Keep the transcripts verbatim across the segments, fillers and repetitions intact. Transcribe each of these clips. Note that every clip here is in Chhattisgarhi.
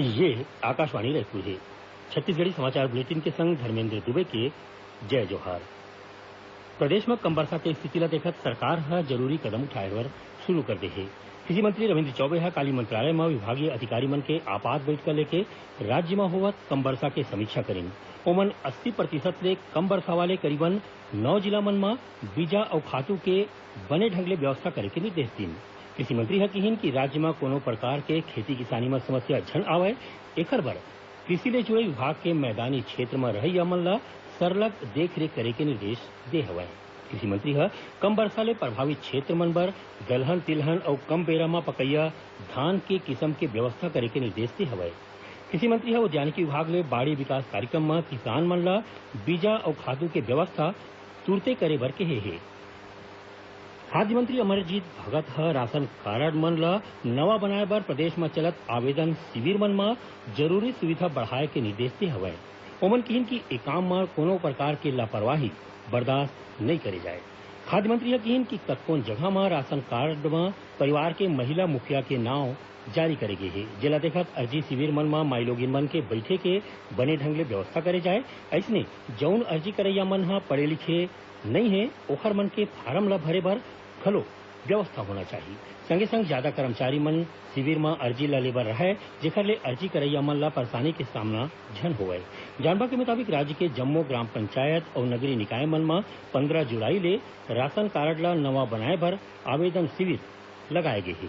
ये आकाशवाणी रायपुर हे। छत्तीसगढ़ी समाचार बुलेटिन के संग धर्मेंद्र दुबे के जय जोहार। प्रदेश म कम बरसा के स्थिति ल देखत सरकार ह जरूरी कदम उठाए बर शुरू कर दे हे। कृषि मंत्री रविंद्र चौबे ह काली मंत्रालय म विभागीय अधिकारी मन के आपात बइठका लेके राज्य म होवत कम बरसा के समीक्षा करिन। ओमन अस्सी प्रतिशत ले कम बरसा वाले करीबन नौ जिला मन म बीजा अउ खातू के बने ढंग ले व्यवस्था करे के निर्देश दीन। कृषि मंत्री ह किहिन कि राज्य म कोनो प्रकार के खेती किसानी म समस्या झन आवय, एखर बर कृषि ले जुड़े विभाग के मैदानी क्षेत्र म रहइया मन ल सरलग देखरेख करे के निर्देश दे हवय। कृषि मंत्री ह कम बरसा ले प्रभावित क्षेत्र मन बर दलहन, तिलहन अउ कम बेरा म पकइया धान के किसम के व्यवस्था करे के निर्देश दे हवय। कृषि मंत्री ह उद्यानिकी विभाग ले बाड़ी विकास कार्यक्रम म किसान मन ल बीजा अउ खातू के व्यवस्था तुरते करे बर केहे हे। खाद्य मंत्री अमरजीत भगत ह राशन कारड मन ल नवा बनाए बर प्रदेश म चलत आवेदन शिविर मन म जरूरी सुविधा बढ़ाए के निर्देश दे हवय। ओमन किहिन कि ए काम म कोनो प्रकार के लापरवाही बर्दाश्त नइ करे जाए। खाद्य मंत्री ह किहिन कि कतकोन जगह म राशन कारड म परिवार के महिला मुखिया के नांव जारी करे गे हे, जेला देखत अर्जी शिविर मन म माईलोगिन मन के बइठे के बने ढंग ले व्यवस्था करे जाए। अइसने जउन अर्जी करइया मन ह पढ़े लिखे नइ हे, ओखर मन के फारम ल भरे बर घलो व्यवस्था होना चाही। संगे संग जादा कर्मचारी मन शिविर म अर्जी ल लेबर रहय, जेखर ले अर्जी करइया मन ल परेशानी के सामना झन होवय। जानबा के मुताबिक राज्य के जम्मो ग्राम पंचायत अउ नगरीय निकाय मन म पंद्रह जुलाई ले राशन कारड ल नवा बनाए बर आवेदन शिविर लगाए गे हे।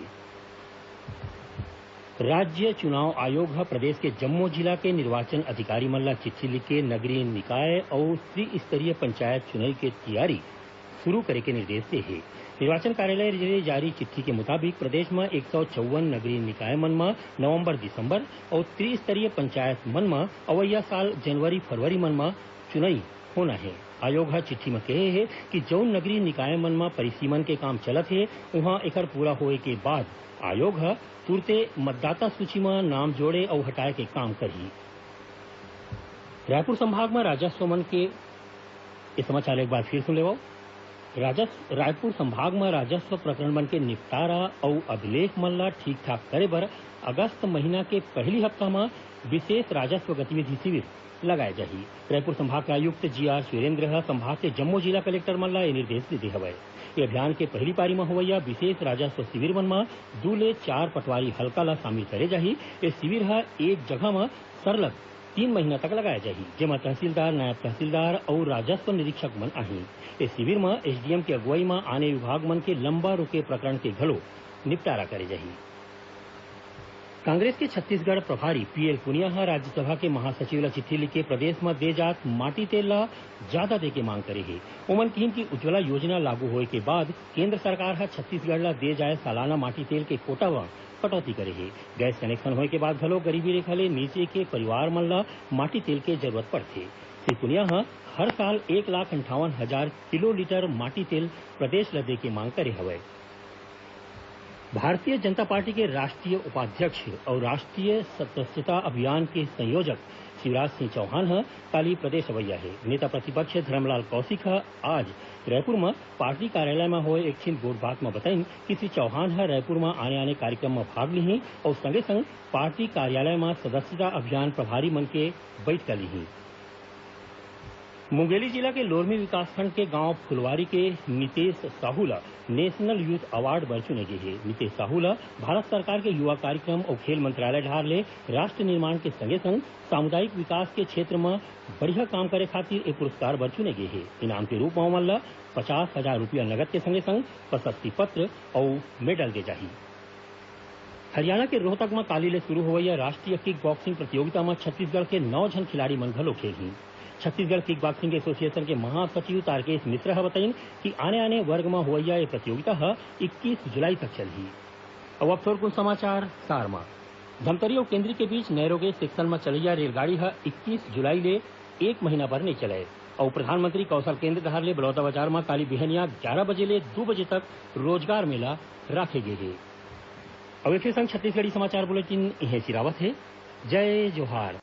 राज्य चुनाव आयोग ह प्रदेश के जम्मो जिला के निर्वाचन अधिकारी मन ल चिट्ठी लिख के नगरीय निकाय अउ त्रिस्तरीय पंचायत चुनई के तियारी शुरू करे के निर्देश दे हे। निर्वाचन कार्यालय ले जारी चिट्ठी के मुताबिक प्रदेश म एक सौ चौवन नगरीय निकाय मन म नवंबर दिसंबर अउ त्रिस्तरीय पंचायत मन म अवइया साल जनवरी फरवरी मन म चुनई होना हे। आयोग ह चिट्ठी म केहे हे कि जउन नगरीय निकाय मन म परिसीमन के काम चलत हे, उहां एकर पूरा होए के बाद आयोग ह तुरते मतदाता सूची म नाम जोड़े अउ हटाए के काम करही। रायपुर संभाग म राजस्व मन के, ये समाचार एक बार फिर सुन लेवव। राजस्व, रायपुर संभाग म राजस्व प्रकरण मन के निपटारा अउ अभिलेख मन ल ठीक-ठाक करे बर अगस्त महीना के पहली हफ्ता म विशेष राजस्व गतिविधि शिविर लगाए जाही। रायपुर संभाग के आयुक्त जीआर सुरेंद्र ह संभाग के जम्मो जिला कलेक्टर मन ल ये निर्देश दे दे हवय। ये अभियान के पहली पारी म होवइया विशेष राजस्व शिविर मन म दू ले चार पटवारी हल्का ल शामिल करे जाही। ये शिविर ह एक जगह म सरलग तीन महीना तक लगाए जाही, जेमा तहसीलदार, नायब तहसीलदार अउ राजस्व निरीक्षक मन आही। ए शिविर म एसडीएम के अगुवई म आने विभाग मन के लंबा रुके प्रकरण के घलो निपटारा करे जाही। कांग्रेस के छत्तीसगढ़ प्रभारी पीएल पुनिया ह राज्यसभा के महासचिव ल चिट्ठी लिख के प्रदेश म दे जात माटी तेल ल जादा दे के मांग करे हे। ओमन किहिन कि उज्ज्वला योजना लागू होए के बाद केंद्र सरकार ह छत्तीसगढ़ ल दे जाए सालाना माटी तेल के कोटा म कटौती करे हे। गैस कनेक्शन होए के बाद घलो गरीबी रेखा ले नीचे के परिवार मन ल माटी तेल के जरूरत पड़थे। श्री पुनिया ह हर साल एक लाख अंठावन हजार किलो लीटर माटी तेल प्रदेश ल दे के मांग करे हवय। भारतीय जनता पार्टी के राष्ट्रीय उपाध्यक्ष अउ राष्ट्रीय सदस्यता अभियान के संयोजक शिवराज सिंह चौहान ह काली प्रदेश अवइया हे। नेता प्रतिपक्ष धरमलाल कौशिक ह आज रायपुर म पार्टी कार्यालय म होए एक ठिन गोठबात म बताइन कि श्री चौहान ह रायपुर म आने-आने कार्यक्रम म भाग लिही अउ संगे-संग पार्टी कार्यालय म सदस्यता अभियान प्रभारी मन के बइठका लिही। मुंगेली जिला के लोरमी विकासखंड के गांव फुलवारी के नितेश साहू ल नेशनल यूथ अवार्ड बर चुने गे हे। नितेश साहू ल भारत सरकार के युवा कार्यक्रम अउ खेल मंत्रालय डहार ले राष्ट्र निर्माण के संगे-संग सामुदायिक विकास के क्षेत्र म बढ़िया काम करे खातिर ए पुरस्कार बर चुने गे हे। इनाम के रूप म ओमन ल पचास हजार रुपया नगद के संगे-संग प्रशस्ति पत्र अउ मेडल दे जाही। हरियाणा के रोहतक म काली ले शुरू होवइया राष्ट्रीय किक बॉक्सिंग प्रतियोगिता म छत्तीसगढ़ के नौ झन खिलाड़ी मन घलो खेलही। छत्तीसगढ़ किक बॉक्सिंग एसोसिएशन के महासचिव तारकेश मिश्रा ह बताइन कि आने-आने वर्ग म होवइया ये प्रतियोगिता ह इक्कीस जुलाई तक चलही। अउ अब थोरकुन समाचार सार म। धमतरी अउ केंद्री के बीच नैरोगेज सेक्शन म चलइया रेलगाड़ी ह इक्कीस जुलाई ले एक महीना बर नइ चलय। अउ प्रधानमंत्री कौशल केंद्र डहार ले बलौदाबाजार म काली बिहनिया ग्यारा बजे ले दू बजे तक रोजगार मेला राखे गे हे। अउ एखरे संग छत्तीसगढ़ी समाचार बुलेटिन इहें सिरावत हे। जय जोहार।